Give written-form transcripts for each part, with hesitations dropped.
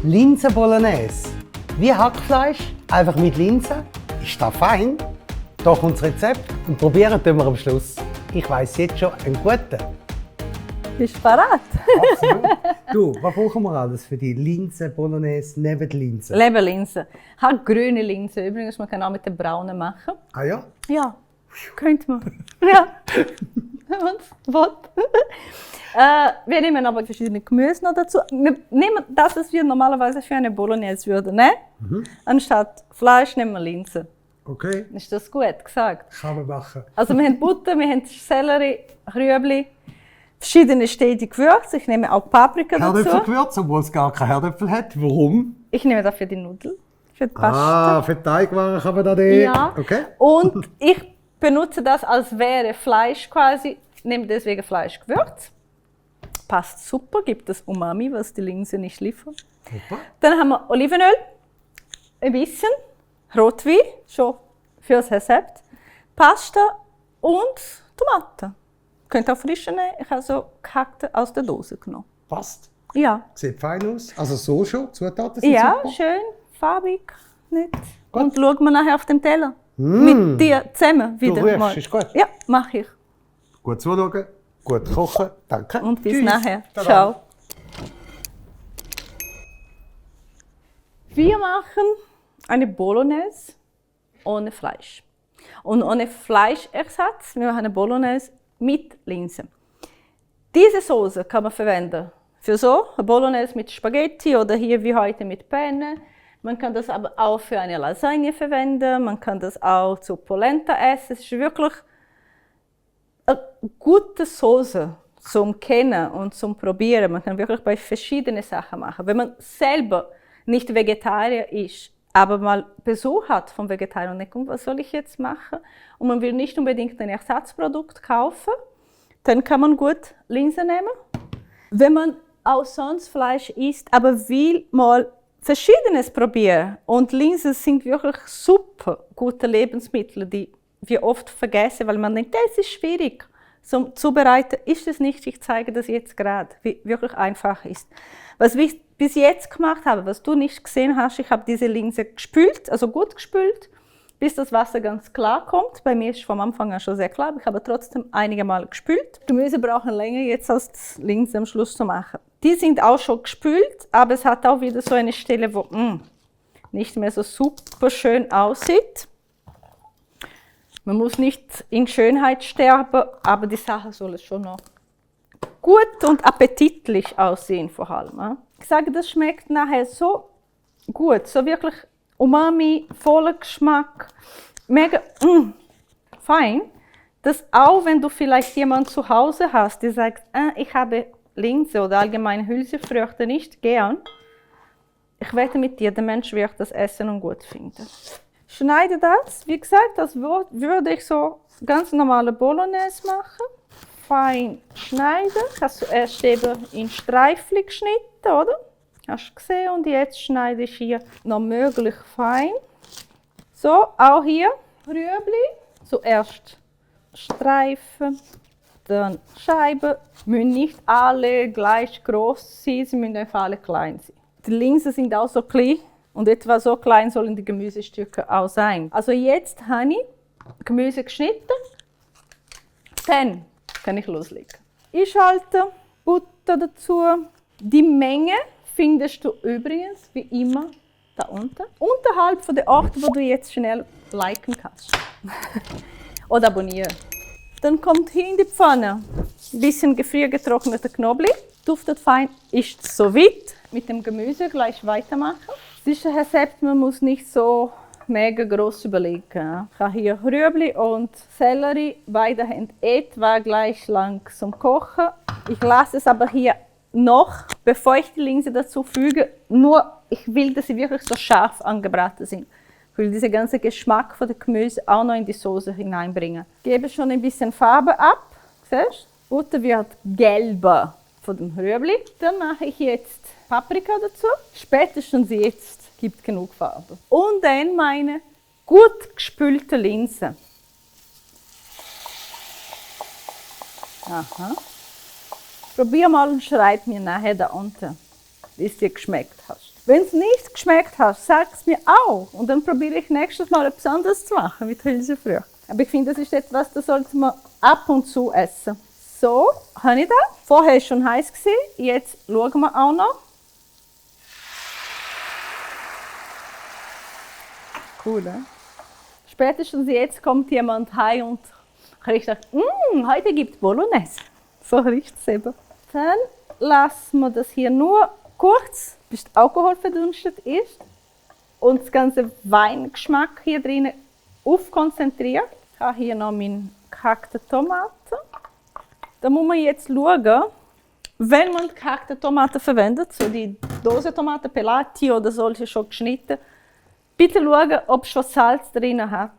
Linsen Bolognese. Wie Hackfleisch, einfach mit Linsen. Ist das fein? Hier kommt das Rezept und probieren wir am Schluss. Ich weiss jetzt schon einen guten. Bist du bereit? Absolut. Du, was brauchen wir alles für die Linsen Bolognese neben die Linsen? Leberlinsen. Ich habe grüne Linsen. Übrigens, man kann auch mit den braunen machen. Ah ja? Ja, könnte man. Ja. Was? Wir nehmen aber verschiedene Gemüse noch dazu. Wir nehmen das, was wir normalerweise für eine Bolognese würden, ne? Anstatt Fleisch nehmen wir Linsen. Okay. Ist das gut gesagt? Kann man machen. Also wir haben Butter, wir haben Sellerie, Rüebli, verschiedene stehende Gewürze. Ich nehme auch Paprika dazu. Herdöpfelgewürz, obwohl es gar keine Herdöpfel hat. Warum? Ich nehme das für die Nudeln, für die Pasta. Ah, für die Teigwaren kann man da die. Ja. Okay. Und ich benutze das, als wäre Fleisch quasi. Ich nehme deswegen Fleischgewürz. Passt super, gibt das Umami, was die Linsen nicht liefern. Super. Dann haben wir Olivenöl, ein bisschen, Rotwein, schon fürs Rezept, Pasta und Tomaten. Ihr könnt auch frische nehmen, ich habe so gehackte aus der Dose genommen. Passt. Ja, Sieht fein aus. Also so schon, Zutaten sind ja, super. schön, farbig, nicht. Gut. Und schauen wir nachher auf dem Teller. Mit dir zusammen wieder rührst, mal. ist gut. Ja, mache ich. Gut zuschauen, gut kochen. Danke. Und bis Tschüss. nachher. Tada. Ciao. Wir machen eine Bolognese ohne Fleisch. Und ohne Fleischersatz, wir machen eine Bolognese mit Linsen. Diese Soße kann man verwenden für so eine Bolognese mit Spaghetti oder hier wie heute mit Penne. Man kann das aber auch für eine Lasagne verwenden, man kann das auch zur Polenta essen. Es ist wirklich eine gute Soße zum Kennen und zum Probieren. Man kann wirklich bei verschiedenen Sachen machen. Wenn man selber nicht Vegetarier ist, aber mal Besuch hat vom Vegetarier und denkt, was soll ich jetzt machen? Und man will nicht unbedingt ein Ersatzprodukt kaufen, dann kann man gut Linsen nehmen. Wenn man auch sonst Fleisch isst, aber will mal Verschiedenes probieren. Und Linsen sind wirklich super gute Lebensmittel, die wir oft vergessen, weil man denkt, das ist schwierig zum Zubereiten. Ist es nicht, ich zeige das jetzt gerade, wie wirklich einfach ist. Was ich bis jetzt gemacht habe, was du nicht gesehen hast, ich habe diese Linse gespült, also gut gespült, bis das Wasser ganz klar kommt. Bei mir ist es vom Anfang an schon sehr klar, aber ich habe trotzdem einige Mal gespült. Gemüse brauchen länger jetzt als die Linse am Schluss zu machen. Die sind auch schon gespült, aber es hat auch wieder so eine Stelle, wo nicht mehr so super schön aussieht. Man muss nicht in Schönheit sterben, aber die Sache soll schon noch gut und appetitlich aussehen vor allem. Ich sage, das schmeckt nachher so gut, so wirklich Umami, voller Geschmack, mega fein, dass auch wenn du vielleicht jemanden zu Hause hast, der sagt, ich habe Linse oder allgemein Hülsenfrüchte nicht gern, ich wette mit dir, der Mensch wird das essen und gut finden. Schneide das, wie gesagt, das würde ich so ganz normale Bolognese machen. Fein schneiden. Hast du erst eben in Streifen geschnitten, oder? Hast du gesehen? Und jetzt schneide ich hier noch möglich fein. So, auch hier Rüebli. Zuerst Streifen, dann Scheiben. Müssen nicht alle gleich groß sein, sie müssen einfach alle klein sein. Die Linsen sind auch so klein und etwa so klein sollen die Gemüsestücke auch sein. Also jetzt habe ich Gemüse geschnitten. Dann kann ich loslegen. Einschalten, Butter dazu. Die Menge findest du übrigens wie immer da unten. Unterhalb von der Ort, wo du jetzt schnell liken kannst. Oder abonnieren. Dann kommt hier in die Pfanne ein bisschen gefriergetrockneter Knoblauch. Duftet fein, ist so weit. Mit dem Gemüse gleich weitermachen. Es ist ein Rezept, man muss nicht so mega groß überlegen. Ich habe hier Rüebli und Sellerie. Beide haben etwa gleich lang zum Kochen. Ich lasse es aber hier noch, bevor ich die Linse dazu füge, nur ich will, dass sie wirklich so scharf angebraten sind. Ich will diesen ganzen Geschmack von dem Gemüse auch noch in die Soße hineinbringen. Ich gebe schon ein bisschen Farbe ab. Siehst du? Butter wird gelber von dem Rüebli. Dann mache ich jetzt Paprika dazu. Spätestens jetzt gibt genug Farbe. Und dann meine gut gespülte Linse. Aha. Probier mal und schreib mir nachher da unten, wie es dir geschmeckt hat. Wenn es nicht geschmeckt hat, sag es mir auch. Und dann probiere ich nächstes Mal etwas anderes zu machen mit Hülsenfrüchten. Aber ich finde, das ist etwas, das sollte man ab und zu essen. So, habe ich das. Vorher war es schon heiß, jetzt schauen wir auch noch. Cool, ne? Spätestens jetzt kommt jemand heim und ich sage, heute gibt es Bolognese. So riecht es eben. Dann lassen wir das hier nur kurz, bis der Alkohol verdunstet ist und das ganze Weingeschmack hier drin aufkonzentriert. Ich habe hier noch meine gehackte Tomaten. Da muss man jetzt schauen, wenn man gehackte Tomaten verwendet, so die Dosentomaten, Pelati oder solche schon geschnitten, bitte schauen, ob es schon Salz drin hat.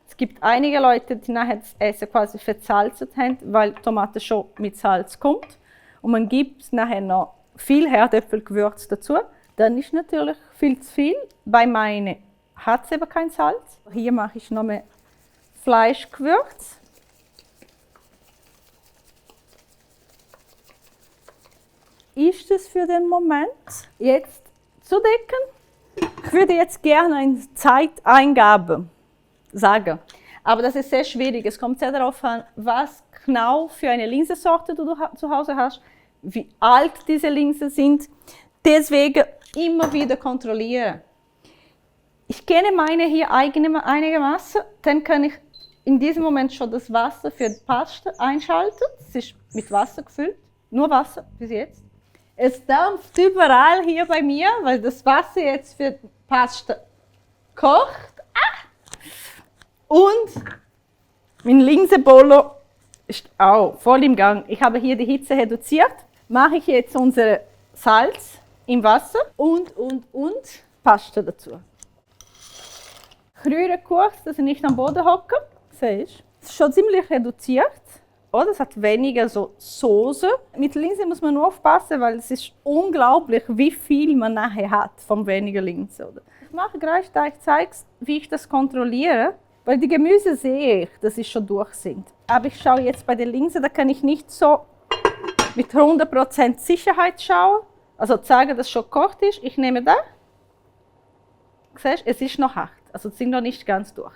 Es gibt einige Leute, die nachher das Essen quasi versalzt haben, weil die Tomate schon mit Salz kommt. Und man gibt nachher noch viel Herdöpfelgewürz dazu. Dann ist natürlich viel zu viel. Bei meinen hat es eben kein Salz. Hier mache ich noch mehr Fleischgewürz. Ist es für den Moment jetzt zudecken? Ich würde jetzt gerne eine Zeiteingabe sagen, aber das ist sehr schwierig. Es kommt sehr darauf an, was genau für eine Linsensorte du zu Hause hast, wie alt diese Linsen sind. Deswegen immer wieder kontrollieren. Ich kenne meine hier einigermaßen, dann kann ich in diesem Moment schon das Wasser für die Paste einschalten. Es ist mit Wasser gefüllt, nur Wasser bis jetzt. Es dampft überall hier bei mir, weil das Wasser jetzt für die Paste kocht. Und mein Linsenbolo ist auch voll im Gang. Ich habe hier die Hitze reduziert. Mache ich jetzt unser Salz im Wasser und Paste dazu. Ich rühre kurz, dass ich nicht am Boden hocke. Siehst du? Es ist schon ziemlich reduziert. Oder? Es hat weniger so Soße. Mit Linsen muss man nur aufpassen, weil es ist unglaublich, wie viel man nachher hat von weniger Linsen. Oder? Ich mache gleich, da ich zeige, wie ich das kontrolliere. Weil die Gemüse sehe ich, dass sie schon durch sind. Aber ich schaue jetzt bei der Linse, da kann ich nicht so mit 100% Sicherheit schauen. Also sagen, dass es schon gekocht ist. Ich nehme das. Siehst du, es ist noch hart. Also sie sind noch nicht ganz durch.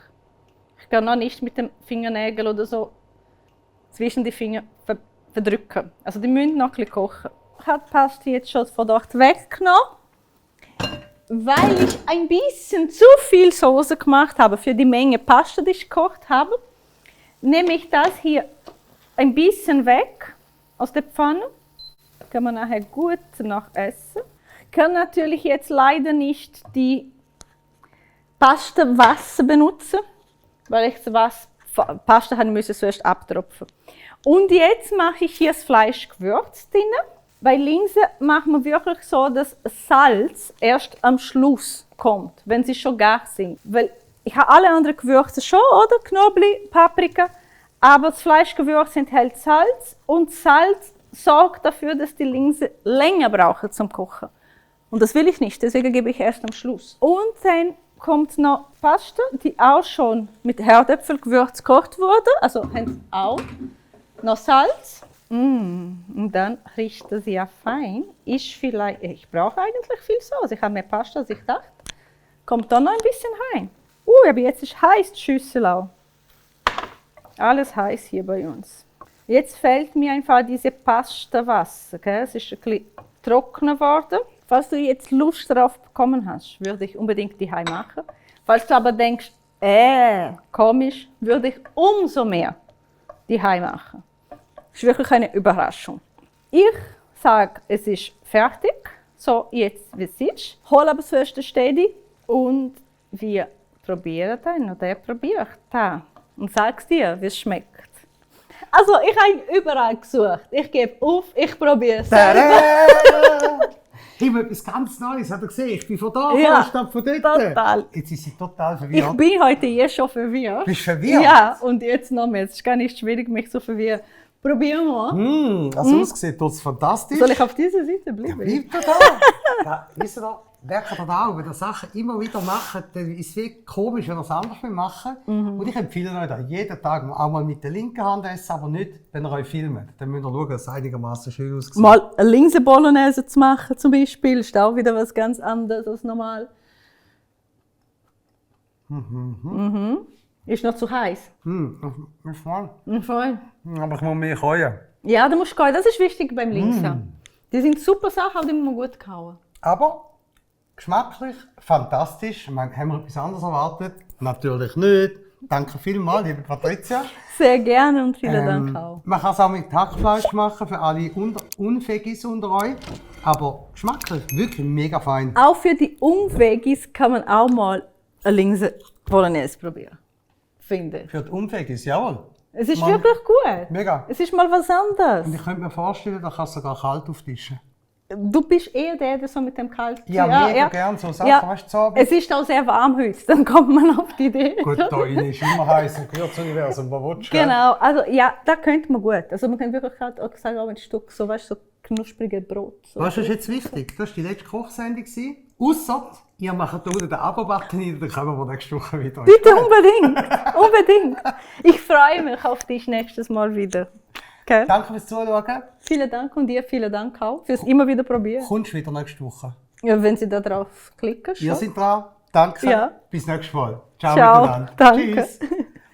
Ich kann noch nicht mit dem Fingernägel oder so zwischen die Finger verdrücken. Also die müssen noch ein bisschen kochen. Ich habe die Paste jetzt schon von dort weggenommen. Weil ich ein bisschen zu viel Soße gemacht habe für die Menge Pasta, die ich gekocht habe, nehme ich das hier ein bisschen weg aus der Pfanne. Kann man nachher gut noch essen. Ich kann natürlich jetzt leider nicht die Pasta-Wasser benutzen, weil ich das Pasta müssen zuerst abtropfen. Und jetzt mache ich hier das Fleischgewürz drin. Bei Linsen machen wir wirklich so, dass Salz erst am Schluss kommt, wenn sie schon gar sind. Weil ich habe alle anderen Gewürze schon, oder? Knoblauch, Paprika. Aber das Fleischgewürz enthält Salz und Salz sorgt dafür, dass die Linsen länger brauchen zum Kochen. Und das will ich nicht, deswegen gebe ich erst am Schluss. Und dann kommt noch Pasta, die auch schon mit Herdöpfelgewürz gekocht wurde. Also haben auch noch Salz. Und dann riecht es ja fein. Ich brauche eigentlich viel Soße. Ich habe mehr Pasta, als ich dachte. Kommt da noch ein bisschen rein. Aber jetzt ist heiß die Schüssel auch. Alles heiß hier bei uns. Jetzt fehlt mir einfach diese Pasta-Wasser. Es ist ein bisschen trockener geworden. Falls du jetzt Lust darauf bekommen hast, würde ich unbedingt die Heim machen. Falls du aber denkst, komisch, würde ich umso mehr die Heim machen. Das ist wirklich eine Überraschung. Ich sage, es ist fertig, so jetzt wie es ist. Hol aber zuerst den Steady und wir probieren den. Und der probiert da und sag's dir, wie es schmeckt. Also ich habe ihn überall gesucht. Ich gebe auf, ich probiere es selber. Ich habe etwas ganz Neues, hat er gesehen. Ich bin von da statt von dort. Total. Jetzt ist sie total verwirrt. Ich bin heute schon verwirrt. Bist du verwirrt? Ja, und jetzt noch mehr. Es ist gar nicht schwierig, mich zu verwirren. Probieren wir. Also es sieht das fantastisch. Soll ich auf dieser Seite bleiben? Ja, bleib da. Ja, wisst ihr, merkt ihr auch, wenn ihr Sachen immer wieder macht, dann ist es wie komisch, wenn ihr es anders machen wollt. Und ich empfehle euch da jeden Tag auch mal mit der linken Hand essen, aber nicht, wenn ihr euch filmt. Dann müsst ihr schauen, dass es einigermaßen schön aussieht. Mal eine Linsen-Bolognese zu machen zum Beispiel, ist auch wieder was ganz anderes als normal. Ist noch zu heiß? Ist voll. Voll. Aber ich muss mehr kauen. Ja, du musst gehen. Das ist wichtig beim Linsen. Die sind super Sachen, aber die muss man gut kauen. Aber geschmacklich fantastisch. Ich meine, haben wir etwas anderes erwartet? Natürlich nicht. Danke vielmals, liebe Patricia. Sehr gerne und vielen Dank auch. Man kann es auch mit Hackfleisch machen für alle Unveggies unter euch. Aber geschmacklich wirklich mega fein. Auch für die Unveggies kann man auch mal eine Linsen-Bolognese probieren. Finde. Für die Unveggies, jawohl. Es ist wirklich gut. Mega. Es ist mal was anderes. Und ich könnte mir vorstellen, da kannst du sogar kalt auftischen. Du bist eher der so mit dem kalten. Ja, mega gern so Sachen, weißt du, so. Es ist auch sehr warm heute, dann kommt man auf die Idee. Gut, da innen ist immer heiß im Gewürzuniversum, wo willst du? Genau, also ja, da könnte man gut. Also man kann wirklich halt auch sagen, auch ein Stück so, weißt du, so knusprige Brot. So. Was ist jetzt wichtig? Das war die letzte Kochsendung. Ausser, ihr macht unten den Abo-Button rein, dann kommen wir nächste Woche wieder. Bitte unbedingt, unbedingt. Ich freue mich auf dich nächstes Mal wieder. Okay. Danke fürs Zuschauen. Vielen Dank und dir vielen Dank auch fürs immer wieder probieren. Kommst du wieder nächste Woche? Ja, wenn Sie da drauf klicken. Wir sind dran. Danke. Ja. Bis nächstes Mal. Ciao Ciao. miteinander. Danke. Tschüss.